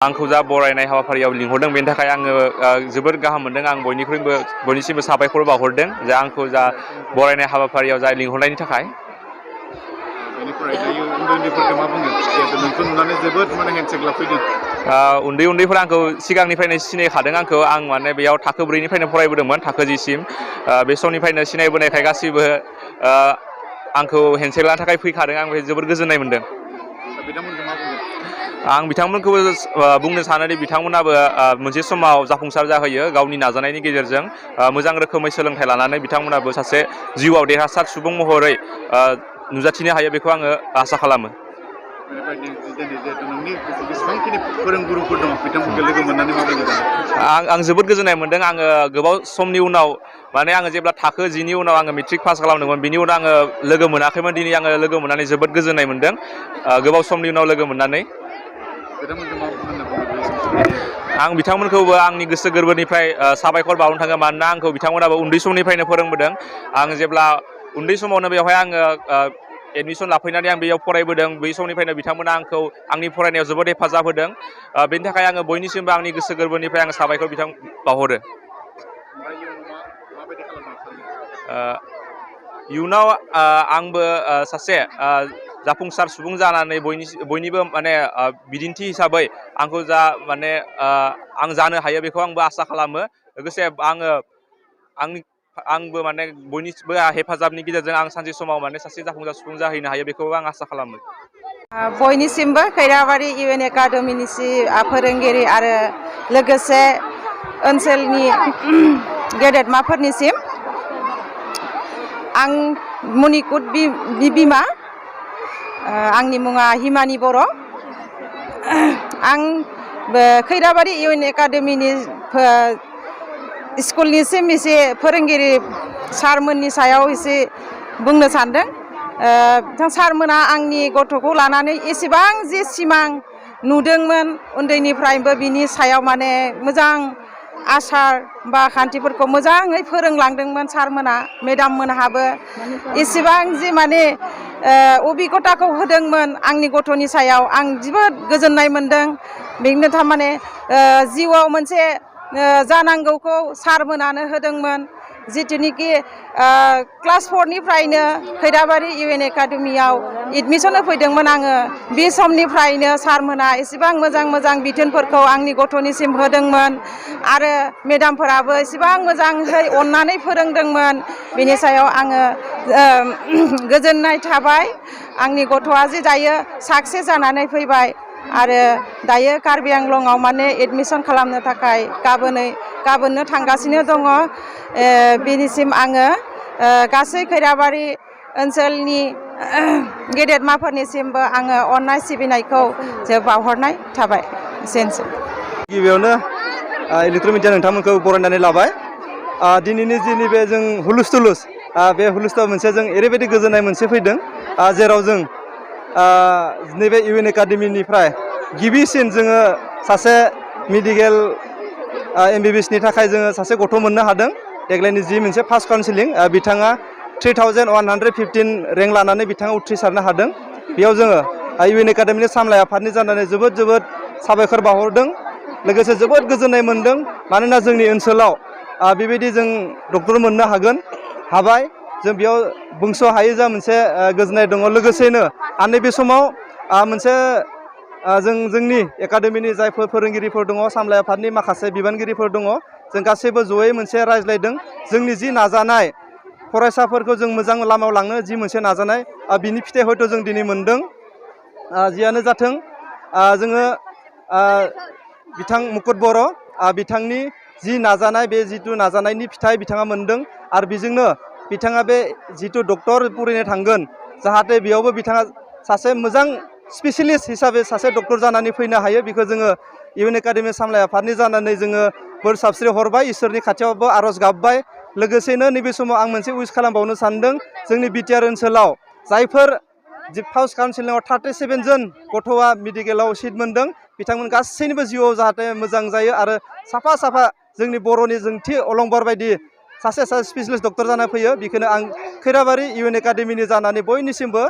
आंखौ जा बरायनाय हाबाफारियाव लिंहरदों बेनि थाखाय आङो जोबोद गाहाम मोनदों। आं बयनिसिमबो साबायखर बावहरदों जे आंखौ जा बरायनाय हाबाफारियाव जा लिंहरनायनि थाखाय। बेनिफ्राय दायो उन्दै-उन्दैफोरखौ मा बुंगोन? जिहेतु नोंखौ नुनानै जोबोद हेन्डसेक लाफैदों। उन्दैफोरा आंखौ सिगांनिफ्रायनो सिनायखादों आंखौ। आं माने बेयाव थाखो 4निफ्रायनो फरायबोदोंमोन, थाखो 10 सिम। बे समनिफ्रायनो सिनायबोनायखाय गासैबो आंखौ हेन्डसेक लानो थाखाय फैखादों। आं जोबोद गोजोननाय मोनदों। बिथांमोनखौ मा बुंगोन? आं बिथांमोनखौबो बुंनो सानोदि बिथांमोनाबो मोनसे समाव जाफुंसार जाहैयो गावनि नाजानायनि गेजेरजों। मोजां रोखोमै सोलोंथाइ लानानै बिथांमोनाबो सासे जिउआव देरहासार सुबुं महरै नुजाथिनो हायो, बेखौ आङो आसा खालामो। नोंनि जेसेबांखिनि फोरोंगुरुफोर दङ बिथांमोनखौ लोगो मोननानै माबायदि जादों? आं जोबोद गोजोननाय मोनदों। आङो गोबाव समनि उनाव माने आङो जेब्ला थाखो 10नि उनाव आङो मेट्रिक पास खालामदोंमोन, बिनि उनाव आङो लोगो मोनाखैमोन। दिनै आङो लोगो मोननानै जोबोद गोजोननाय मोनदों, गोबाव समनि उनाव लोगो मोननानै। आं बिथांमोनखौबो आंनि गोसो गोरबोनिफ्राय साबायखर बावनो थाङो, मानोना आंखौ बिथांमोनाबो उन्दै समनिफ्रायनो फोरोंबोदों। आं जेब्ला उन्दै समावनो बेवहाय आङो एडमिसन लाफैनानै आं बेयाव फरायबोदों, बै समनिफ्रायनो बिथांमोना आंखौ आंनि फरायनायाव जोबोद हेफाजाब होदों। बेनि थाखाय आङो बयनिसिमबो आंनि गोसो गोरबोनिफ्राय आं साबायखर बावहरो। इयुनाव आंबो सासे जाफुंसार सुबुं जानानै बयनिबो माने बिदिन्थि हिसाबै आंखौ जा माने आं जानो हायो बेखौ आंबो आसा खालामो। लोगोसे आंबो माने बयनिबो हेफाजाबनि गेजेरजों आं सानसे समाव माने सासे जाफुंसार सुबुं जाहैनो हायो, बेखौबो आं आसा खालामो। बयनिसिमबो खैराबारि इउएन एकाडेमिनि फोरोंगिरि आरो लोगोसे ओनसोलनि गेदेरमाफोरनिसिम आं मनिकुट बिमा, आंनि मुङा हिमानि बर'। आं खैराबारि इउएन एकाडेमिनि स्कुलनिसिम एसे फोरोंगिरि सारमोननि सायाव एसे बुंनो सानदों। बिथां सारमोना आंनि गथ'खौ लानानै एसेबां जे सिमां नुदोंमोन उन्दैनिफ्रायबो, बिनि सायाव माने मोजां आसार बा खान्थिफोरखौ मोजाङै फोरोंलांदोंमोन सारमोना। मेडाम मोनहाबो एसेबां जि माने अबिगथाखौ होदोंमोन आंनि गथ'नि सायाव, आं जोबोद गोजोननाय मोनदों। बेनो थारमाने जिउआव मोनसे जानांगौखौ सारमोनानो होदोंमोन। जिथुनिखि क्लास 4निफ्रायनो खैराबारि इउएन एकाडेमियाव एडमिसन होफैदोंमोन आङो, बे समनिफ्रायनो सारमोना एसेबां मोजां बिथोनफोरखौ आंनि गथ'निसिम होदोंमोन आरो मेडामफोराबो एसेबां मोजाङै अननानै फोरोंदोंमोन। बेनि सायाव आङो गोजोननाय थाबाय। आंनि गथ'आ जे दायो साक्सेस जानानै फैबाय आरो दायो कार्बि आंलंआव माने एडमिसन खालामनो थाखाय गाबोननो थांगासिनो दङ। बेनिसिम आङो गासै खैराबारि ओनसोलनि गेदेरमाफोरनिसिमबो आङो अननाय सिबिनायखौ बावहरनाय थाबाय। एसेनोसै। गिबियावनो इलेक्ट्रनिक मिडिया नोंथांमोनखौ बरायनानै लाबाय। दिनैनि जिनि बे जों हुलुस बे हुलुसआव मोनसे जों ओरैबायदि गोजोननाय मोनसे फैदों, जेराव जों नैबे इउएन एकाडेमिनिफ्राय गिबिसिन जोङो सासे मेडिकेल MBBSनि थाखाय जोङो सासे गथ' मोननो हादों। देग्लायनि जि मोनसे फार्स्ट काउन्सिलिं, बिथाङा 3115 रेंक लानानै बिथाङा उथ्रिसारनो हादों। बेयाव जोङो इउएन एकाडेमिनि सामलाय आफादनि जानानै जोबोद साबायखर बावहरदों। लोगोसे जोबोद गोजोननाय मोनदों, मानोना जोंनि ओनसोलाव बेबायदि जों डक्टर मोननो हाबाय। जों बेयाव बुंस' हायै जा मोनसे गोजोननाय दङ। लोगोसेनो आं नैबे समाव मोनसे जोंनि एकाडेमिनि जायफोर फोरोंगिरिफोर दङ, सामलाय आफादनि माखासे बिबानगिरिफोर दङ, जों गासैबो जयै मोनसे रायज्लायदों। जोंनि जि नाजानाय, फरायसाफोरखौ जों मोजां लामायाव लांनो जि मोनसे नाजानाय, बिनि फिथाइ हयथ' जों दिनै मोनदों। जियानो जाथों, जोङो बिथां मुकुट बर' बिथांनि जि नाजानाय, बे जिथु नाजानायनि फिथाइ बिथाङा मोनदों आरो बेजोंनो बिथाङा बे जिथु डक्टर फरायनो थांगोन, जाहाथे बेयावबो बिथाङा सासे मोजां स्पेसियलिस्ट हिसाबै सासे डक्टर जानानै फैनो हायो। बेखौ जोङो इउएन एकाडेमि सामलाय आफादनि जानानै जोङो बोर साबस्रि हरबाय, इसोरनि खाथियावबो आर'ज गाबबाय। लोगोसेनो नैबे समाव आं मोनसे उइस खालामबावनो सानदों, जोंनि बिटिआर ओनसोलाव जायफोर फार्स्ट काउन्सिलिंआव 37 जन गथ'आ मेडिकेलाव सिट मोनदों, बिथांमोन गासैनिबो जिउआव जाहाथे मोजां जायो आरो साफा जोंनि बर'नि जोंथि अलंबार बायदि सासे स्पेसियलिस्ट डक्टर जाना फैयो। बेखौनो आं खैराबारि इउएन एकाडेमिनि जानानै बयनिसिमबो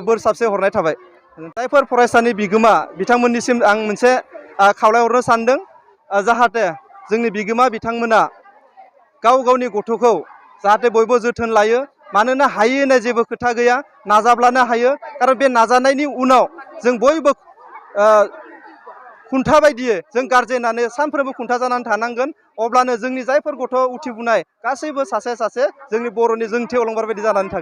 बोर साबस्रि हरनाय थाबाय। जायफोर फरायसानि बिगोमा बिथांमोननिसिम आं मोनसे खावलायहरनो सानदों जाहाथे जोंनि बिगोमा बिथांमोना गाव गावनि गथ'खौ जाहाथे बयबो जोथोन लायो मानोना हायो होननाय जेबो खोथा गैया नाजाब्लानो हायो खारन बे नाजानायनि उनाव जों बयबो खुन्था बायदियै जों गारजेनानो सानफ्रोमबो खुन्था जानानै थानांगोन अब्लानो जोंनि जायफोर गथ' उथिबोनाय गासैबो सासे सासे जोंनि बर'नि जोंथि अलंबार बायदि जानानै थागोन।